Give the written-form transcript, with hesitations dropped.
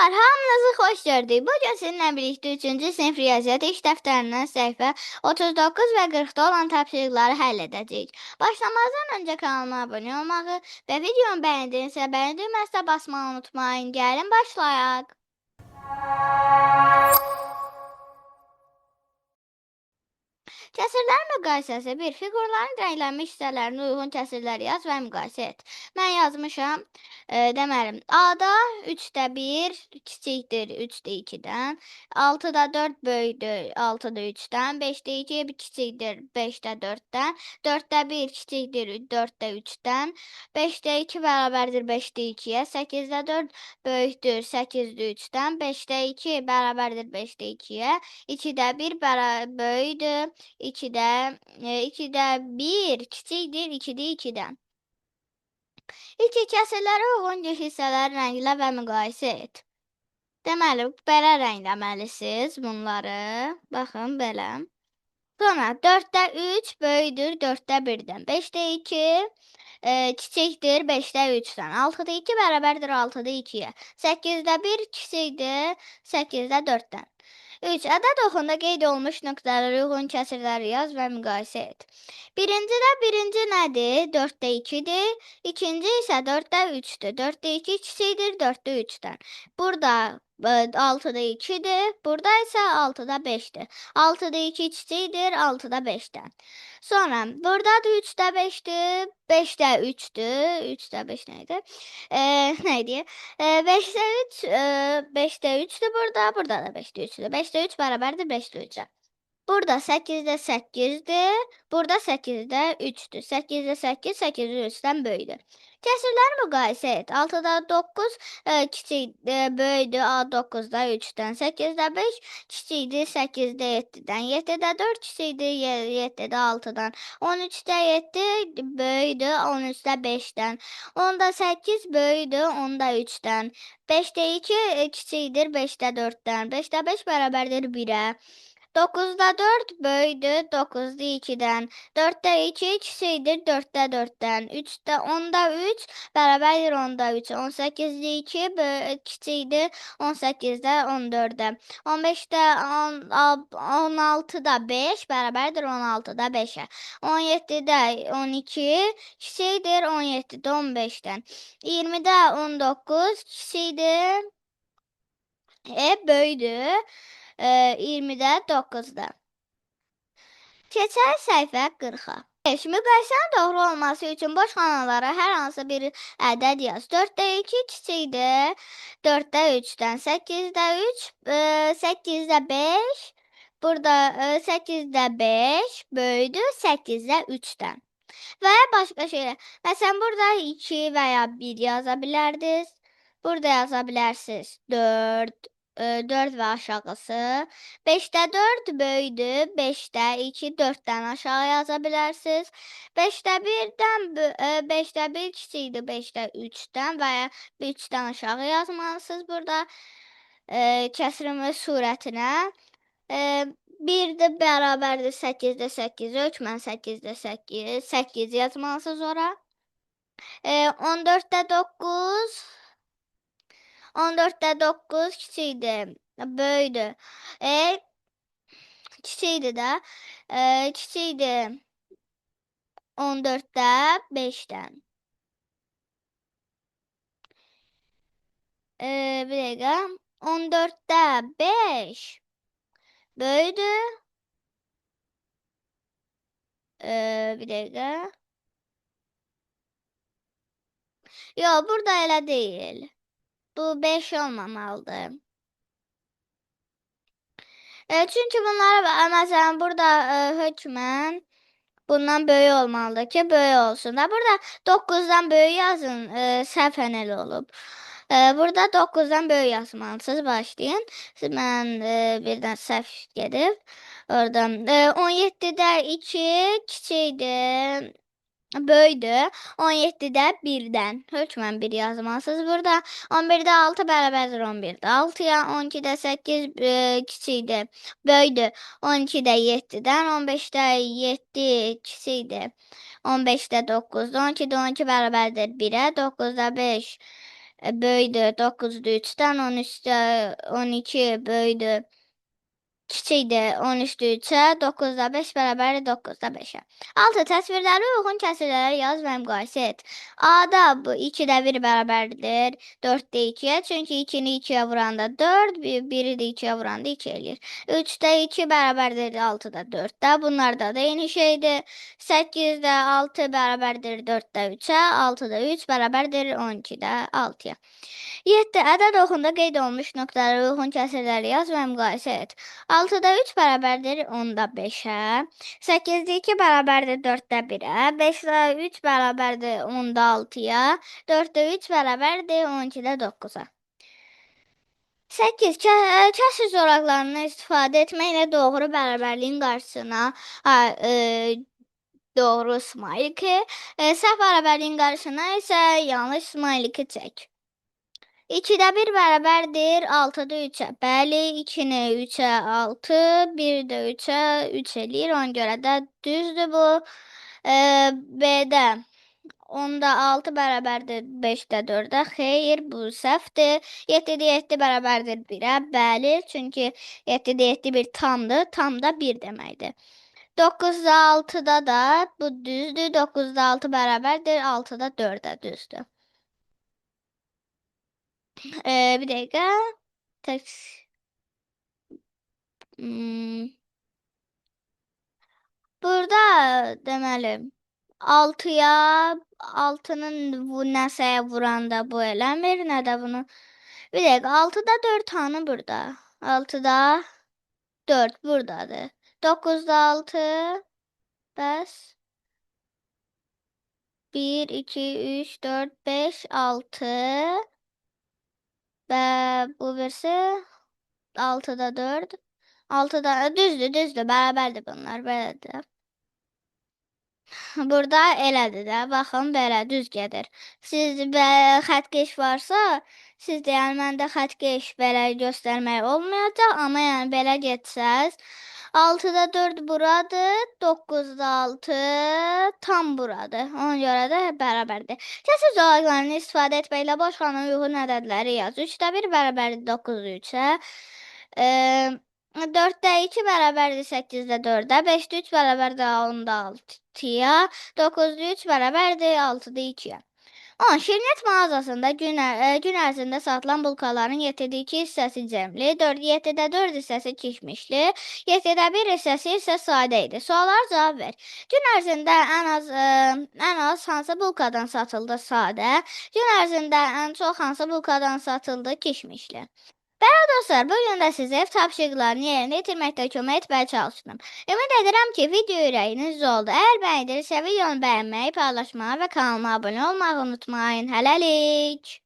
Uşaqlar, hamınızı xoş gördük. Bu gün sizinlə birlikdə 3-cü sinif riyaziyyat iş dəftərindən səhifə 39 və 40-da olan tapşırıqları həll edəcəyik. Başlamazdan öncə kanalıma abunə olmağı və videomu bəyəndinizsə bəyən düyməsinə basmağı unutmayın. Gəlin başlayaq. Kəsirlərin müqayisəsi 1. Fiqurların rənglənmiş hissələrinə uyğun kəsirləri yaz və müqayisə et. Mən yazmışam. Deməli, A-da 3-də 1 kiçikdir 3-də 2-dən, 6-da 4 böyükdür 6-da 3-dən, 5-də 2 kiçikdir 5-də 4-dən, 4-də 1 kiçikdir 4-də 3-dən, 5-də 2 bərabərdir 5-də 2-yə, 8-də 4 böyükdür 8-də 3-dən, 5-də 2 bərabərdir 5-də 2-yə, 2-də 1 böyükdür 2-də 1 kiçikdir 2-də 2-dən. 2. Kəsirlərə uyğun hissələri rənglə və müqayisə et. Deməli, belə rəngləməlisiniz bunları. Baxın, belə. Sonra 4-də 3 böyükdür 4-də 1-dən. 5-də 2 kiçikdir 5-də 3-dən. 6-da 2 bərabərdir 6-da 2-yə. 8-də 1 kiçikdir 8-də 4-dən. 3. Ədəd oxunda qeyd olunmuş nöqtələrə uyğun kəsirləri yaz və müqayisə et. Birincidə birinci nədir? 4-də 2-dir. İkinci isə 4-də 3-dür. 4-də 2 kiçikdir 4-də 3-dən. Burada 6-da 2-dir. Burada isə 6-da 5-dir. 6-da 2 kiçikdir 6-da 5-dən. Sonra burada da 3-də 5-dir. 5-də 3-dür. 3-də 5 nə idi? Nə idi? 5-də 3, 5-də 3-dür burada. Burada da 5-də 3-dür. 5-də 3 bərabərdir 5-də 3-ə. Burada 8-də 8-dir. Burada 8-də 3-dür. 8-də 8, 8-də 3-dən böyükdür. Kəsirləri müqayisə et. 6-da 9 kiçik böyükdür 9-da 3-dən. 8-də 5 kiçikdir 8-də 7-dən. 7-də 4 kiçikdir 7-də 6-dan. 13-də 7 böyükdür 13-də 5-dən. 10-da 8 böyükdür 10-da 3-dən. 5-də 2 kiçikdir 5-də 4-dən. 5-də 5 bərabərdir 1-ə. 9-da 4 böyükdür 9-da 2-dən. 4-də 2 kiçikdir 4-də 4-dən. 3-də 10-da 3 bərabərdir 10-da 3. 18-də 2 kiçikdir 18-də 14-ə. 15-də 16-da 5 bərabərdir 16-da 5-ə. 17-də 12 kiçikdir 17-də 15-dən. 20-də 19 kiçikdir böyükdür. 20-də 9-da. Keçək səhifə 40-a. 5. Müqayisənin doğru olması üçün boş xanalara hər hansı bir ədəd yaz. 4-də 2 kiçikdir 4-də 3-dən. 8-də 3, 8-də 5. Burada 8-də 5 böyükdür 8-də 3-dən. Və ya başqa şeylər. Məsələn, burada 2 və ya 1 yaza bilərdiniz. Burada yaza bilərsiniz 4, 4 və aşağısı. 5-də 4 böyükdür. 5-də 2 4-dən aşağı yaza bilərsiniz. 5-də 1-dən 5-də 1 kiçikdir 5-də 3-dən və ya 3-dən aşağı yazmalısınız burada. Kəsirimin surətinə. 1 də bərabərdir 8-də 8, hökmən 8-də 8, 8 yazmalısınız ora. 14-də 9 14-də 9 kiçikdir, böyükdür. Kiçikdir də. Kiçikdir 14-də 5-dən. Bir dəqiqə. 14-də 5 böyükdür. Bir dəqiqə. Yox, burada elə deyil. Bu 5 olmamalıdır. Çünki bunlara məsələn burada hökmən bundan böyük olmalıdır ki, böyük olsun da. Burada 9-dan böyük yazın, səhvən elə olub. Burada 9-dan böyük yazmalısınız. Başlayın. Siz mən birdən səhv gedib. Oradan 17-də 2 kiçikdir. Böyükdür. 17-də 1-dən. Hökmən 1 yazmalısınız burada. 11-də 6 bərabərdir 11-də 6-ya. 12-də 8 kiçikdir. Böyükdür. 12-də 7-dən. 15-də 7 kiçikdir. 15-də 9-da. 12-də 12 bərabərdir 1-ə. 9-da 5 Böyüdür 9-da 3-dən, 13-də 12 böyüdür kiçikdir 13-də 3-ə, 9-da 5 bərabərdir 9-da 5-ə. 6. Təsvirləri uyğun kəsirlərə yaz və müqayisə et. A-da bu 2-də 1 bərabərdir 4-də 2-yə. Çünki 2-ni 2-yə vuranda 4, 1-i də 2-yə vuranda 2 eləyir. 3-də 2 bərabərdir 6-da 4-də. Bunlarda da eyni şeydir. 8-də 6 bərabərdir 4-də 3-ə, 6-da 3 bərabərdir 12-də 6-ya. 7. Ədəd oxunda qeyd olunmuş nöqtələrə uyğun kəsirləri yaz və müqayisə et. 6-da 3 bərabərdir 10-da 5-ə. 8-də 2 bərabərdir 4-də 1-ə. 5-də 3 bərabərdir 10-da 6-ya. 4-də 3 bərabərdir 12-də 9-a. 8. Kəsir zolaqlarından istifadə etməklə doğru bərabərliyin qarşısına doğru smayki, səhv bərabərliyin qarşısına isə yanlış smayliki çək. 2-də 1 bərabərdir 6-da 3-ə. Bəli, 2-ni 3-ə 6, 1-də 3-ə 3 eləyir. Ona görə də düzdür bu. B-də 10-da 6 bərabərdir 5-də 4-ə. Xeyr, bu səhvdir. 7-də 7 bərabərdir 1-ə. Bəli, çünki 7-də 7 bir tamdır. Tam da 1 deməkdir. 9-da 6-da da bu düzdür. 9-da 6 bərabərdir 6-da 4-ə düzdür. Bir dəqiqə. Tək. Hmm. Burada deməli 6-ya 6-nın bu nəsəyə vuranda bu eləmir, nə də bunu. Bir dəqiqə 6-da 4 hanı burada? 6-da 4 buradadır. 9-da 6 bəs 1 2 3 4 5 6 və bu birisi 6-da 4. 6-da düzdür, düzdür, bərabərdir bunlar, belədir. Burada elədir də, baxın belə düz gedir. Siz xəttkeş varsa, siz də yəni məndə xəttkeş belə göstərmək olmayacaq, amma yəni belə getsəz 6-da 4 buradır, 9-da 6 tam buradır. Ona görə də bərabərdir. Kəsir zolaqlarını istifadə etməklə boş xana uyğun ədədləri yaz. 3-də 1 bərabərdir 9-da 3-ə. 4-də 2 bərabərdir 8-də 4-ə, 5-də 3 bərabərdir 10-da 6-ya, 9-da 3 bərabərdir 6-da 2-yə. 10. Şirniyyat mağazasında gün ərzində satılan bulkaların 7-də 2 hissəsi cemli, 7-də 4 hissəsi kişmişli, 7-də 1 hissəsi isə sadə idi. Suallara cavab ver. Gün ərzində ən az hansı bulkadan satıldı sadə? Gün ərzində ən çox hansı bulkadan satıldı kişmişli? Bəli dostlar, bu gün də sizə ev tapşırıqlarını yerinə yetirməkdə kömək etməyə çalışdım. Ümid edirəm ki, video ürəyiniz oldu. Əgər bəyəndirsə, videonu bəyənməyi, paylaşmağı və kanalıma abunə olmağı unutmayın. Hələlik!